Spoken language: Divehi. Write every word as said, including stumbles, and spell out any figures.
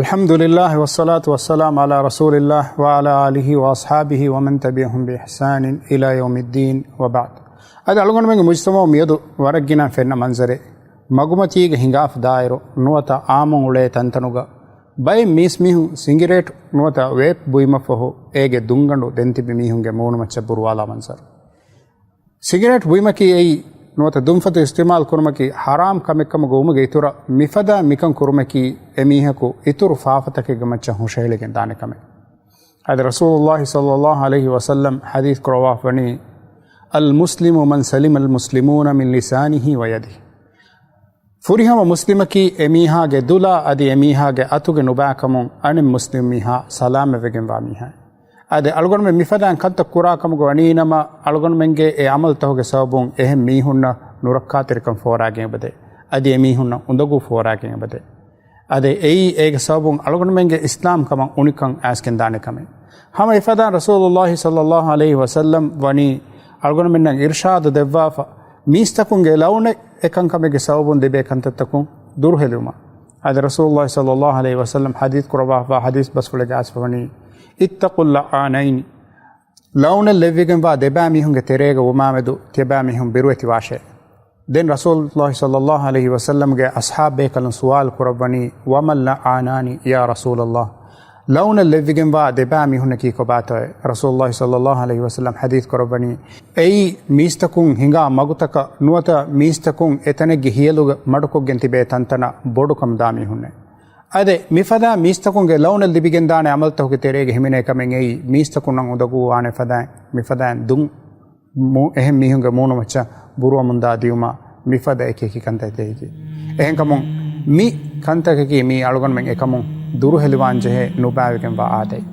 الحمد لله والصلاة والسلام على رسول الله وعلى آله وأصحابه ومن تبعهم بإحسان إلى يوم الدين وبعد. އަދި އަޅުގަނޑުމެންގެ މުޖްތަމަޢު މިއަދު ވަރަށް ގިނަ ފެންނަ މަންޒަރެއް. މަގުމަތީގެ ހިނގާފަ ދާއިރު ނުވަތަ އާއްމުން އުޅޭ ތަންތަނުގަ ބައެއް މީސްމީހުން ސިނގިރޭޓް ނުވަތަ ވޭޕް ބުއިމަށްފަހު އޭގެ ދުންގަނޑު ދެން ތިބި މީހުންގެ މޫނުމައްޗަށް ބުރުވާލާ މަންޒަރު. ސިގިރޭޓް ބުއިމަކީ އެއީ ނުވަތަ ދުންފަތު އިސްތިޢުމާލު ކުރުމަކީ ޙަރާމް ކަމެއްކަމުގަ ވުމުގެ އިތުރަށް، މިފަދަ މިކަން ކުރުމަކީ އެމީހަކު އިތުރު ފާފަތަކެއްގެ މައްޗަށް ހުށަހެޅިގެން ދާނެ ކަމެއް. އަދި ރަސޫލުﷲ ޞައްލަﷲ ޢަލައިހި ވަސައްލަމް ޙަދީޘް ކުރައްވާފަވަނީ، المسلم من سلم المسلمون من لسانه ويده. ފުރިހަމަ މުސްލިމަކީ އެމީހާގެ ދުލާ އަދި އެމީހާގެ އަތުގެ ނުބައިކަމުން އަނެއް މުސްލިމް މީހާ ސަލާމަތްވެގެންވާ މީހާ. އަދި އަޅުގަނޑުމެން މިފަދައިން ކަންތައް ކުރާ ކަމުގަ ވަނީނަމަ، އަޅުގަނޑުމެންގެ އެ ޢަމަލުތަކުގެ ސަބަބުން އެހެން މީހުންނަށް ނުރައްކާތެރިކަން ފޯރާގެން އެބަދޭ. އަދި އެމީހުންނަށް އުނދަގޫ ފޯރާގެން އެބަދޭ. އަދި އެއީ އޭގެ ސަބަބުން އަޅުގަނޑުމެންގެ އިސްލާމް ކަމަށް އުނިކަން އައިސްގެންދާނެ ކަމެއް. ހަމަ އެފަދައިން ރަސޫލުﷲ ޞައްލަﷲ ޢަލައިހި ވަސައްލަމް ވަނީ އަޅުގަނޑުމެންނަށް އިރްޝާދު ދެއްވާފަ، މީސްތަކުންގެ ލައުނެއް އެކަންކަމެއްގެ ސަބަބުން ލިބޭ ކަންތައްތަކުން ދުރުހެލިވުމަށް. އަދި ރަސޫލުﷲ ޞައްލަﷲ ޢަލައިހި ވަސައްލަމް ޙަދީޘް ކުރައްވާފަ ޙަދީޘް ބަސްފުޅެއްގަ އައިސްފަވަނީ، اتقوا اللعانين. ލައުނެއް ލެއްވިގެންވާ ދެބައި މީހުންގެ ތެރޭގަ ވުމާމެދު ތިޔަބައި މީހުން ބިރުވެތިވާށޭ. ދެން ރަސޫލުﷲ ޞައްލަﷲ ޢަލައިހި ވަސައްލަމްގެ އަޞްޙާބު ބޭކަލުން ސުވާލު ކުރައްވަނީ، وما اللعانان يا رسول الله؟ ލައުނެއް ލެއްވިގެންވާ ދެބައި މީހުންނަކީ ކޮބާތޯއޭ؟ ރަސޫލުﷲ ޞައްލަﷲ ޢަލައިހި ވަސައްލަމް ޙަދީޘް ކުރައްވަނީ، އެއީ މީސްތަކުން ހިނގާ މަގުތަކަށް ނުވަތަ މީސްތަކުން އެތަނެއްގެ ހިޔަލުގަ މަޑުކޮށްގެން ތިބޭ ތަންތަނަށް ބޮޑުކަމުދާ މީހުންނޭ. އަދި މިފަދަ މީސްތަކުންގެ ލައުނެއް ލިބިގެންދާނެ ޢަމަލުތަކުގެ ތެރޭގަ ހިމެނޭ ކަމެއް އެއީ މީސްތަކުންނަށް އުނދަގޫވާނެ ފަދައިން މިފަދައިން ދުން މު-، އެހެން މީހުންގެ މޫނުމައްޗަށް ބުރުވަމުންދާ ދިޔުމަށް މިފަދަ އެކި އެކި ކަންތައް ދޭއްޖެ. އެހެންކަމުން މި ކަންތަކަކީ މީ އަޅުގަނޑުމެން އެކަމުން ދުރުހެލިވާންޖެހޭ ނުބައިވެގެންވާ އާދައެއް.